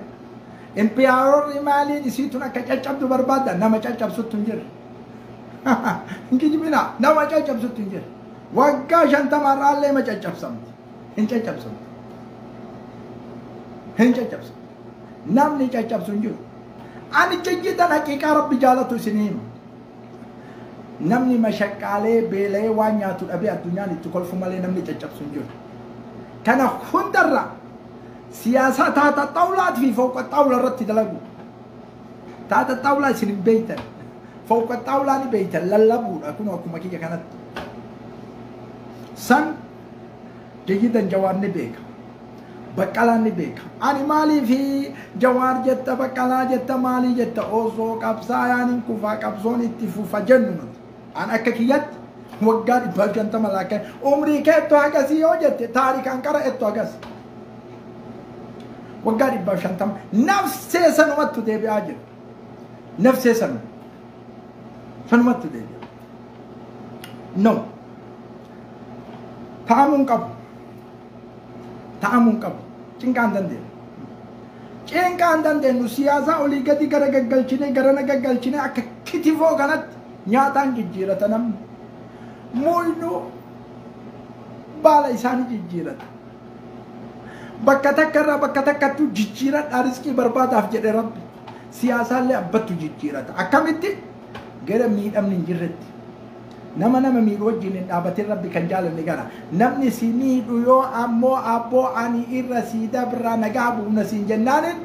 Impiyaarorri maaliin isiitun akka caccabdu barbaadda nama caccabsutti hin jirre. Hin kijibinaa nama caccabsutti hin jirre. Waggaa 50 irraallee ma caccabsamti. Hin caccabsamti. Hin caccabsamti. Namni caccabsu hin jiru. Ani jijjiitan haqiiqaa Rabbi jaalatu isinii hima. Namni mashaqqaalee beela'ee waan nyaatu dhabee addunyaan itti kolfu malee namni caccabsu hin jiru. Kana hundarra siyaasaa taata xawlaat fi fooqa xawla irratti dalagu. Taata xawlaa isin hin beeytan. Fooqa xawlaa ni beeytan lallabuudha kun akkuma kiyya kanatti. San jijjiitan Jawaar ni beeka. Baqqalaan ni beeka. Ani maaliifi Jawaar jetta Baqqalaa jetta maalii jetta osoo qabsaayaan hin kufaa qabsoon itti fufa jennu nuti. An akka kiyyatti waggaa 150 laakkan umrii keettu hagasii yoo jette taarikaan qara ettu hagas. Waggaa 150 nafsee sanumattu deebi'aa jira. Nafsee sanumattu deebi'a. No. Ta'amuu hin qabu. Ta'amuu hin qabu. Cinqaan dandeenyu. Cinqaan dandeenyu siyaasaa olii gadi gara gaggalchine garana gaggalchine akka kitifoo kanatti nyaataan jijjiirata namni. Muynu baala isaanii jijjiirata. Bakka takka irraa bakka takkattuu jijjiiradhaa riskii barbaadaaf jedhe Rabbi. Siyaasaallee abbattu jijjiirata. Akkamitti gara miidhamni hin jirretti. Nama nama miidhu wajjin hin dhaabatin Rabbi kan jaalanne gara. Namni si miidhu yoo ammoo abboo ani irra si dabra nagaa buuna siin jennaanin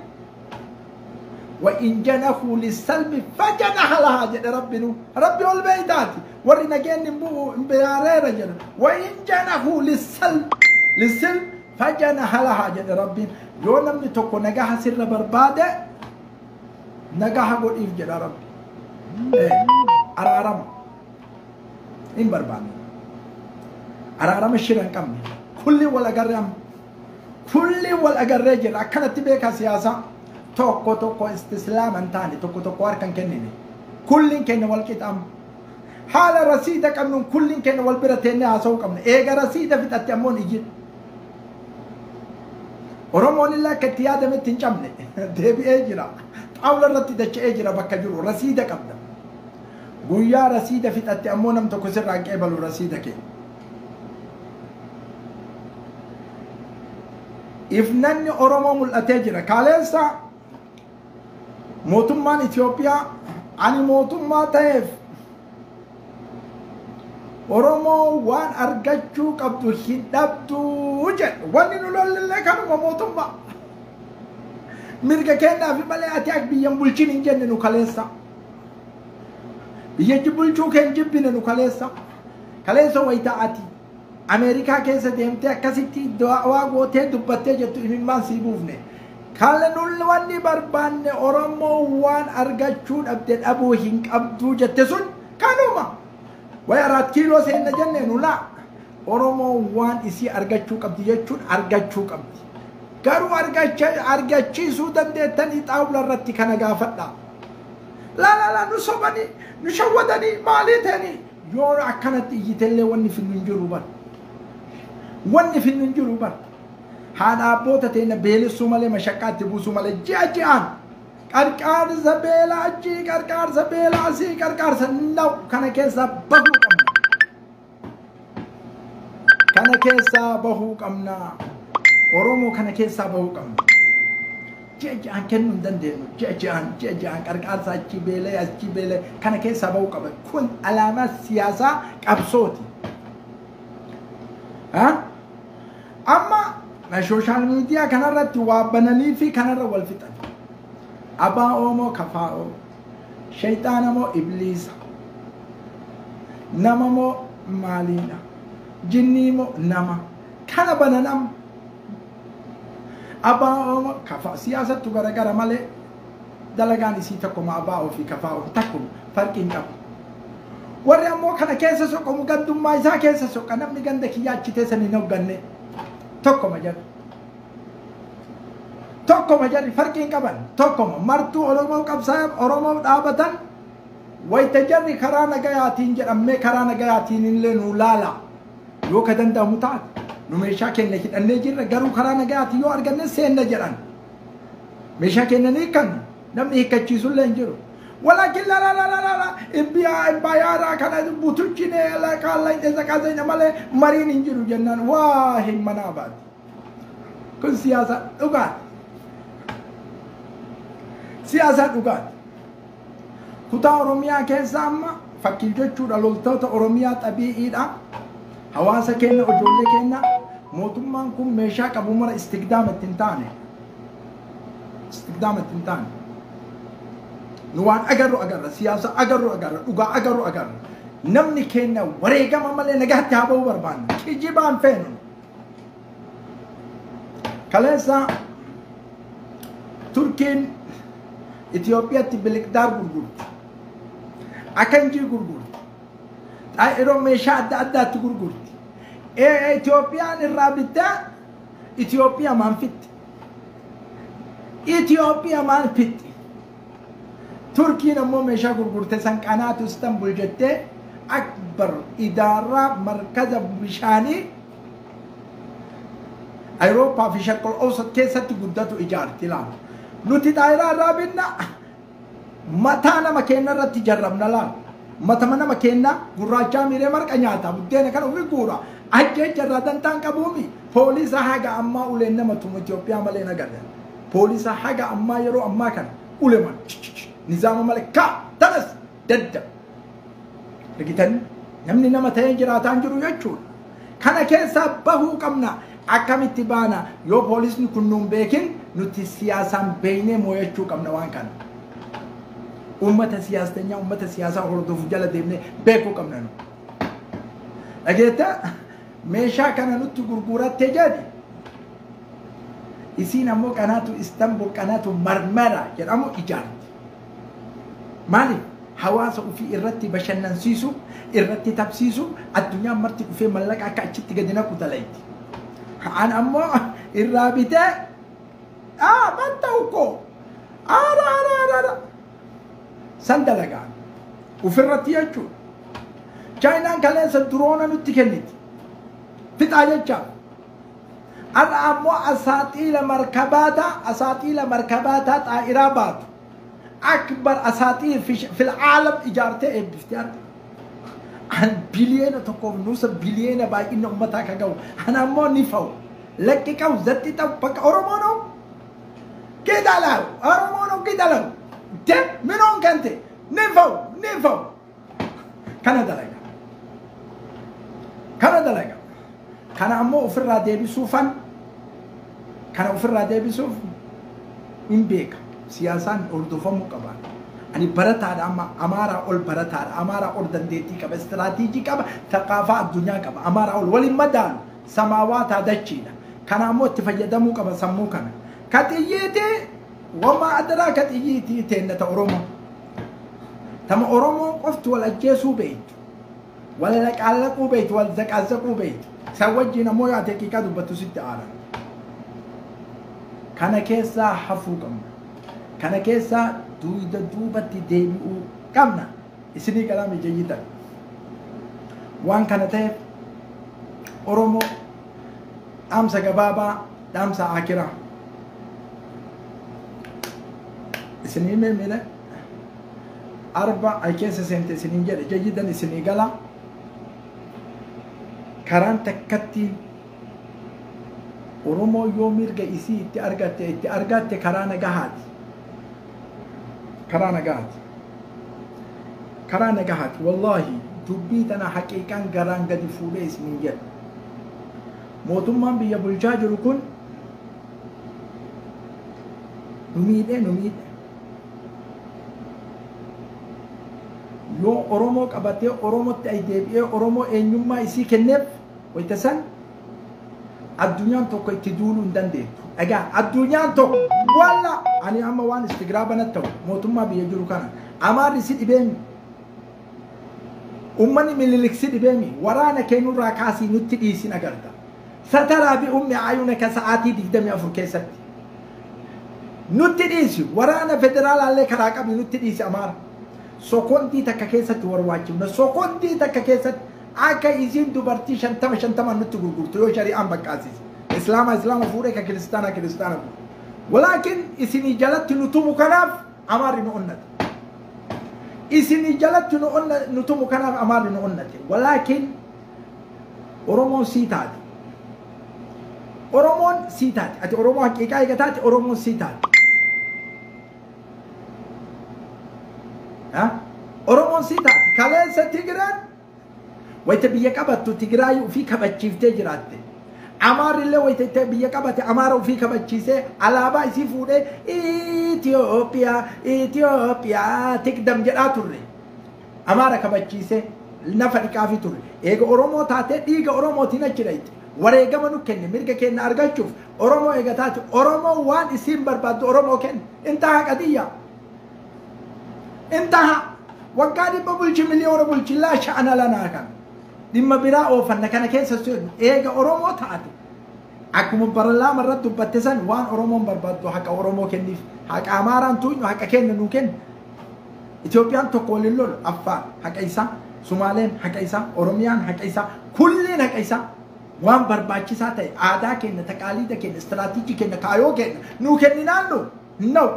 wa in janahu lissalmi fajanaha lahaa jedhe Rabbi nu. Rabbi ol beeytaati. Warri nageenni hin bu'u hin biyaareera jedhe. Wa in janahu lissilm fajanaha lahaa jedhe Rabbiin. Yoo namni tokko nagaha sirra barbaade nagaha godhiif jedha Rabbi. Araarama. Hin barbaanne. Araarama shira hin qabne. Kulli wal agarree amma. Kulli wal agarree jira. Akkanatti beekaa siyaasaa. Tokko tokko istislaama hin taane tokko tokko harka hin kennine. Kulliin keenya wal qixa amma. Haala rasiida qabnuun kulliin keenya wal bira teennee haasa'uu qabna. Eega rasiida fixatte ammoo hin ijjin. Oromoon illee akka itti yaadametti hin cabne. Deebi'ee jira. Xaawula irratti dacha'ee jira bakka jiru. Rasiida qabda. Guyyaa rasiida fixatte ammoo nam tokko sirraa hin qeebalu rasiida kee. Ifnanni Oromoo mul'atee jira. Kaleessa mootummaan Itoophiyaa ani mootummaa ta'eef Oromoo waan argachuu qabdu hin dhabdu jedhe. Wanni nu lollillee kanuma mootummaa. Mirga kennaafi malee ati akka biyyan bulchin hin jenne nu kaleessa. Biyya bulchuu kee hin jibbine nu kaleessa. Kaleessa wayita ati Ameerikaa keessa deemtee akkasitti waa gootee dubbattee jettu imimmaan sii buufne. Kan nuti wanni barbaanne Oromoo waan argachuu dhabde dhabuu hin qabdu jette sun kanuma. Way 4 kiiloo seenna jenne nu laa. Oromoo waan isii argachuu qabdi jechuun argachuu qabdi. Garuu argachiisuu dandeettanii xaawula irratti kana gaafadha. La la la nu sobanii nu shawwadanii maalii ta'anii yoo akkanatti iyyitellee wanni finnu hin jiru bar. Wanni finnu hin jiru bar. Haadha abboota teenya beelessuu malee mashaqqaatti buusuu malee ji'a ji'aan qarqaarsa beelaa achii qarqaarsa beelaa asii qarqaarsa na'u kana keessaa bahuu qabna. Kana keessaa bahuu qabna. Oromoo kana keessaa bahuu qabna. Ji'a ji'aan kennuu hin dandeenyu. Ji'a ji'aan qarqaarsa achii beelee achii beelee kana keessaa bahuu qaba. Kun alaamaa siyaasaa qabsooti. Amma sooshaal miidiyaa kanarratti waa bananii fi kanarra wal fixan. Abbaa moo kafaa'oo, shayxaana moo ibliisa, nama moo maaliidha, jinnii moo nama. Kana banan amma. Abbaa moo kafaa siyaasattu garagara malee dalagaan isii tokkuma abbaa ofii kafaa'oo takkuma farqi hin qabu. Warri ammoo kana keessa soqomu gandummaa isaa keessa soqa namni ganda kiyyaa achi teessan hin hogganne tokkuma jedhu. Tokkuma jedhu farqi hin qaban tokkuma martuu Oromoo qabsaa'an Oromoo dhaabatan wayita jarri karaa nagayaatiin jedhamee karaa nagayaatiin illee nu laala yoo ka danda'amu taate nu meeshaa keenya hidhannee jirra garuu karaa nagayaatiin yoo arganne seenna jedhan meeshaa keenya ni hiikkannu namni hiikkachiisullee hin jiru. Walakin la la la la la la imbayaara kana butuchine la kaala intezakazeenya malee mariin hin jiru jennaan waa hin manaa baati. Kun siyaasa dhugaati. Siyaasa dhugaati. Kutaa Oromiyaa keessa amma fakkii jechuudha loltoota Oromiyaa xabii'iidha. Hawaasa keenya ijoollee keenya mootummaan kun meeshaa qabu mara istigdaama ittiin taane. Istigdaama ittiin taane. Nu waan agarru agarra, siyaasa agarru agarra, dhugaa agarru agarra. Namni keenya wareegama malee nagaatti haa ba'uu barbaanna. Kijibaan feenu. Kaleessa Turkiin Itoophiyaatti biliqdaar gurgurti. Akanjii gurgurti. Xaa'iroo meeshaa adda addaatti gurgurti. Itoophiyaan irraa bittaa Itoophiyaa maan fitti. Itoophiyaa maan fitti. Turkiin ammoo meeshaa gurgurte san qanaatu Istanbul jettee akbar idaaraa markaza bishaanii Awurooppaa fi Sharqul Awsat keessatti guddatu ijaarti laala. Nuti xaayiraa irraa binna mataa nama keenya irratti jarrabna laala. Matama nama keenya gurraachaa miiree marqa nyaata buddeena kan ofii guura. Ajjeecha irraa dantaan qabuumi. Poolisa haga ammaa uleen nama tumu Itoophiyaa malee nagarra. Poolisa haga ammaa yeroo ammaa kana uleman nizaama malee ka tanas dadda. Argitan namni nama ta'ee jiraataan jiru jechuudha. Kana keessaa bahuu qabna. Akkamitti baana yoo poolisni kun nuun beekin nuti siyaasaan beeynee moo'achuu qabna waan kana. Uummata siyaasteenyaa uummata siyaasaa hordofu jala deemnee beekuu qabna nu. Dhageetta meeshaa kana nutti gurguratte jedhi. Isiin ammoo qanaatu Istanbul qanaatu Marmara jedhamu ijaarti. Maaliif? Hawaasa ofii irratti bashannansiisu, irratti tapsiisu, addunyaan marti dhufee mallaqa akka achitti gadi naqu dalayti. An ammoo irraa bitee matta ukkoo ara ara ara san dalagaan ofirratti jechuudha. Chaayinaan kaleessa duroona nutti kenniti. Fixaa jecha. Har'a ammoo asaaxiila markabaataa xaa'iraa baatu. Akbar asaaxiil fil aalam ijaartee eebbifti har'a. An biliyeena tokkoof nuusa biliyeena baay'ina uummataa kan gahu. An ammoo ni fa'u. Lakki qabu zatti ta'u bakka Oromoo noo gidalaw Oromoo noo gidalaw de minoon kan ta'e ni fa'u ni fa'u. Kana dalaga. Kana dalaga. Kana ammoo ofirraa deebisuufan kana ofirraa deebisuuf hin beeka. Siyaasaan hordofamuu qaba. Ani barataadha amma amaaraa ol barataadha. Amaaraa ol dandeettii qaba. Istiraatiijii qaba. Thaqaafaa addunyaa qaba. Amaaraa ol waliin madaalu samaawaataa dachiidha. Kana ammoo itti fayyadamuu qaba sammuu kana. Ka xiyyiitii wamaa adaraa ka xiyyiitii teennata Oromoo. Tama Oromoo qofti wal ajjeesuu beektu. Wal laqaallaquu beektu. Wal zaqaazaquu beektu. San wajjin ammoo yoo ati haqiiqaa dubbattu sitti aara. Kana keessaa hafuu qabna. Kana keessaa duuda duubatti deebi'uu qabna. Isinii galaame jayyitan. Waan kana ta'eef Oromoo dhaamsa gabaabaa dhaamsa akiraa. Isinii meemile arba ay keessa seente isiniin jedhe jayyidan isinii gala. Karaan takkatti Oromoo yoo mirga isii itti argatte karaa nagahaati. Karaa nagahaati. Karaa nagahaati. Wallaahi dubbii tana haqiiqaan garaan gadi fuudhee isiniin jedhe. Mootummaan biyya bulchaa jiru kun nu miidhee nu miidhe. Yoo Oromoo qabatee Oromootti ay deebi'ee Oromoo eenyummaa isii kenneef wayita san addunyaan tokko itti duuluu hin dandeettu. Egaa addunyaan tokko walla ani amma waan istigraaba natti ta'u mootummaa biyya jiru kana Amaarri si dhibeemi. Uummanni Minilik si dhibeemi. Waraana keenyurraa kaasii nutti dhiisin agarta. Sataraa bi ummi ayunaka sa'aatii 24 keessatti. Nutti dhiisi waraana federaalaallee karaa qabi nutti dhiisi Amaara. Sokondii takka keessatti warwaachifna. Sokondii takka keessatti akka isiin dubartii 50 nutti gurgurtu yoo shari'aan baqqaasise. Islaama islaama fuudhee ka kiristaana kiristaana fuudhe. Walaakin isinii jalatti nu tumu kanaaf Amaarri nu onnata. Isinii jalatti nu tumu kanaaf Amaarri nu onnate. Walaakin Oromoon sii taate. Oromoon sii taate. Ati Oromoo haqiiqaa eega taate Oromoon sii taate. Oromoon sii taate. Kaleessa Tigreen wayita biyya qabattu Tigraay ofii kabachiiftee jiraatte. Amaarri illee wayita biyya qabate Amaara ofii kabachiisee alaabaa isii fuudhee Itoophiyaa Itoophiyaa tikdam jedhaa turre. Amaara kabachiisee nafa dhiqaafii turre. Eega Oromoo taatee dhiiga Oromootiin achi dhayite. Wareegama nu kenne mirga keenya argachuuf Oromoo eega taate Oromoo waan isiin barbaaddu Oromoo kenne. Intaha qadiyya. Intaha waggaa 100 bulchi miliyoona bulchi laa sha'ana lanaa kana. Dhimma biraa oofanna kana keessa seenu eega Oromoo taate akkuma barlaama irratti dubbatte san waan Oromoon barbaaddu haqa Oromoo kenniif haqa Amaaraan tuunyu haqa kenna nuu kenna. Itoophiyaan tokko waliin lolu Affaar haqa isaa, Sumaaleen haqa isaa, Oromiyaan haqa isaa, kulliin haqa isaa waan barbaachisaa ta'e aadaa keenya, taqaaliida keenya, istiraatiijii keenya, kaayoo keenya nuu kenninaan nu no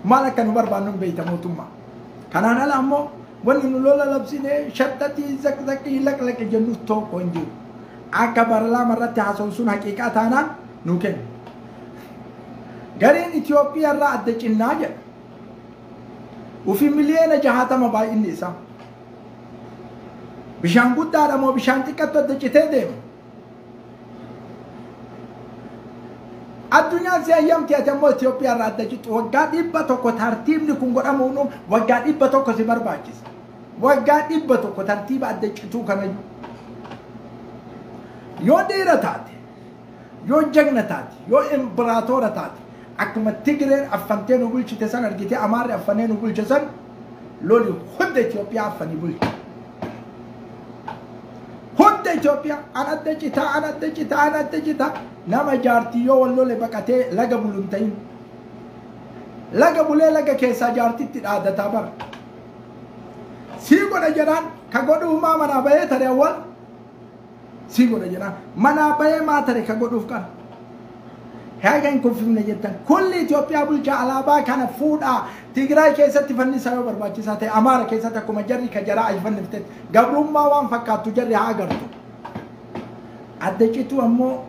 maal akka nu barbaannu hin beekta mootummaa. Kanaan ala ammoo wanni nu lola labsinee shattatii zaqzaqii laqlaqi jennu tokko hin jiru. Akka barlaama irratti haasa'u sun haqiiqaa taanaan nu kenna. Gareen Itoophiyaa irraa adda cinnaa jedha. Ofii miliyoona 60 baay'inni isaa. Bishaan guddaadha moo bishaan xiqqattu adda citee deema? Addunyaan si hayyamti ati ammoo Itoophiyaa irraa adda cittu waggaa 100 tartiibni kun godhamuun waggaa 100 si barbaachisa. Waggaa 100 tartiiba adda cituu kanayyuu. Yoo dhiira taate, yoo jagna taate, yoo imbiraatoora taate, akkuma Tigreen affantee nu bulchite san argitee Amaarri affanee nu bulche san loli hunda Itoophiyaa affanii bulche. Hunda Itoophiyaa an adda citaa, an adda citaa, an adda citaa nama jaartii yoo wal lole baqatee laga bulu hin ta'in. Laga bulee laga keessaa jaartitti dhaadataa bara. Sii godha jedhaan ka godhuuf maa manaa bahee tare awwal? Sii godha jedhaan manaa bahee maa tare ka godhuuf kana? Haga hin kuffifne jettan kulli Itoophiyaa bulchaa alaabaa kana fuudhaa Tigraay keessatti fannisaa yoo barbaachisaa ta'e Amaara keessatti akkuma jarri ka jaraa achi fanniftetti gabrummaa waan fakkaattu jarri haa agartu. Adda cituu ammoo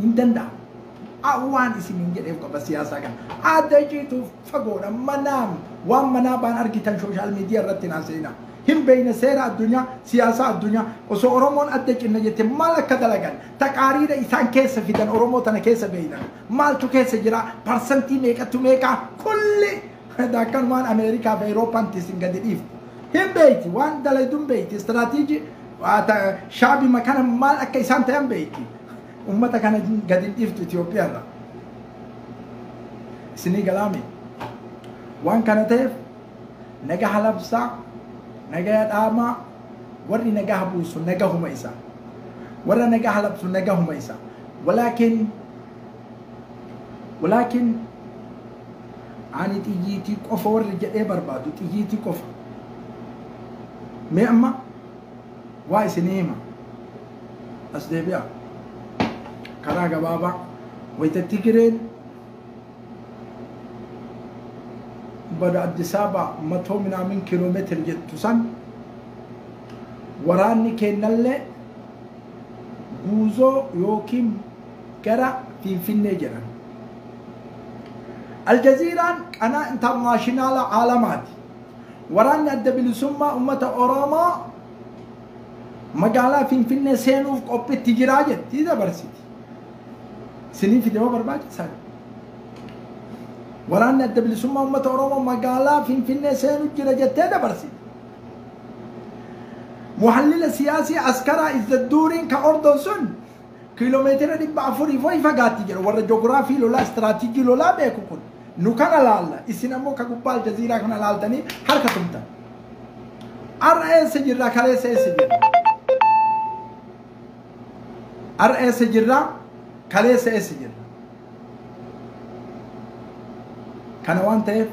hin danda'amu. Waan isin hin jedheef qaba siyaasaa kana. Adda cituuf fagoodha manaam waan manaa baan argitan sooshaal miidiyaa irratti naan seenaa. Hin beekne seera addunyaa siyaasaa addunyaa osoo Oromoon adda cinna jette maal akka dalagan taqaariidha isaan keessa fidan Oromoo tana keessa beeynan maaltu keessa jira parsantii meeqattu meeqaa kulli akkanumaan Ameerikaa fi Awurooppaan isin gadi dhiiftu. Hin beeyti waan dalayduun beeyti istiraatiijii shaabima kana maal akka isaan ta'an beeyti. Ummata kana gadi dhiiftu Itoophiyaa irra. Isinii galaame waan kana ta'eef nagaa labsaa nagaa dhaamaa warri nagaa buusu nagahuma isaa warra nagaa labsu nagahuma isaa walaakin ani xiyyiitii qofa warri jedhee barbaadu xiyyiitii qofa mee amma waa isinii hima as deebi'a karaa gabaabaa wayita Tigreen bada Addis Ababa 100 ምናምን ኪሎ ሜትር jettu san waraanni kennallee guuzoo yookiin gara Finfinnee jedhan. Aljaziiraan qanaa intarnaashinaala caalamaati. Waraanni adda bilisummaa uummata Oromoo magaalaa Finfinnee seenuuf qophiitti jiraa jetti dabarsiti. Isinii fide yoo barbaachisaa. Waraanni adda bilisummaa uummata Oromoo magaalaa Finfinnee seenuu jira jettee dabarsiti. Muhallila siyaasii askaraa Izzadduuriin ka ordon sun kiiloomeetira 400 foyi fagaatti jedhu warra joogiraafii lolaa istiraatiijii lolaa beeku kun nu kana laalla isin ammoo ka gubbaa Aljaziiraa kana laaltanii harka tumtan. Har'a eessa jirra kaleessa eessa jirra? Har'a eessa jirra kaleessa eessa jirra? Kana waan ta'eef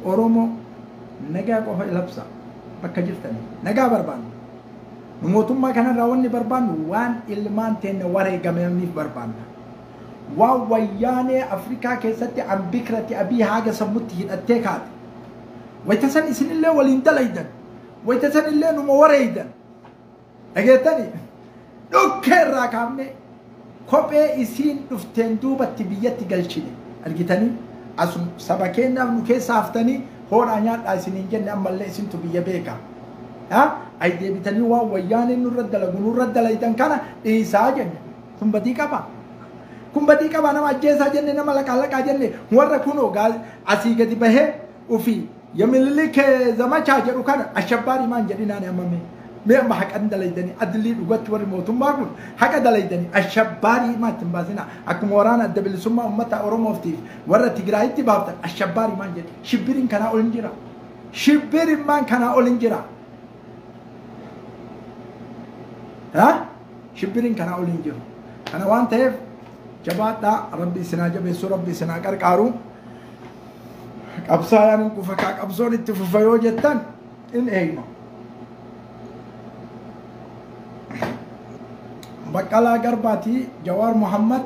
Oromoo nagaa qofa labsa bakka jirtanii nagaa barbaannu. Nu mootummaa kanarraa wanni barbaannu waan ilmaan teenya wareegamaniif barbaanna. Waan wayyaanee Afrikaa keessatti ambikrati abii haga sammutti hidhattee kaate. Wayta san isinillee waliin dalaydan. Wayta sanillee numa wareeydan. Dhageettani dhukkee irraa kaafne kophee isiin dhufteen duubatti biyyatti galchine argitanii asum saba keenyaaf nu keessa haftanii hoodhaa nyaadhaa isiniin jenne ammallee isintu biyya beeka. Ay deebitanii waan wayyaaneen nurra dalagu nurra dalaytan kana dhiisaa jenne kun badii qaba. Kun badii qaba nama ajjeesaa jenne nama laqaa laqaa jenne warra kunoo asii gadi bahee ofii yamililik zamachaa jedhu kana ashabbaarii maan jedhinaan ammame. Mee amma haqan dalaydanii adlii dhugatti warri mootummaa kun haqa dalaydanii ashabbaarii maa ittiin baasinaa akkuma waraana adda bilisummaa uummata Oromootiif warra Tigraayitti baaftan ashabbaarii maan jedhe shibbiriin kanaa ol hin jira. Shibbiriin maan kanaa ol hin jira. Shibbiriin kanaa ol hin jiru. Kana waan ta'eef jabaadhaa rabbi isinaa jabeessuu rabbi isinaa qarqaaru. Qabsaayaan hin kufa kaa qabsoon itti fufa yoo jettan in eegma. Baqqalaa Garbaatii Jawaar Muhammad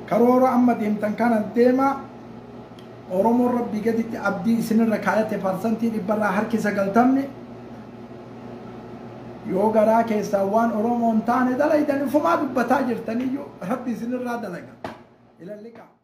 karoora amma deemtan kana deema Oromoon rabbii gaditti abdii isinirra kaayate 100% harki 90 yoo garaa keessaa waan Oromoon taane dalaydan ufumaa dubbataa jirtaniyyuu rabbi isinirraa dalaga. Ilalliqaa.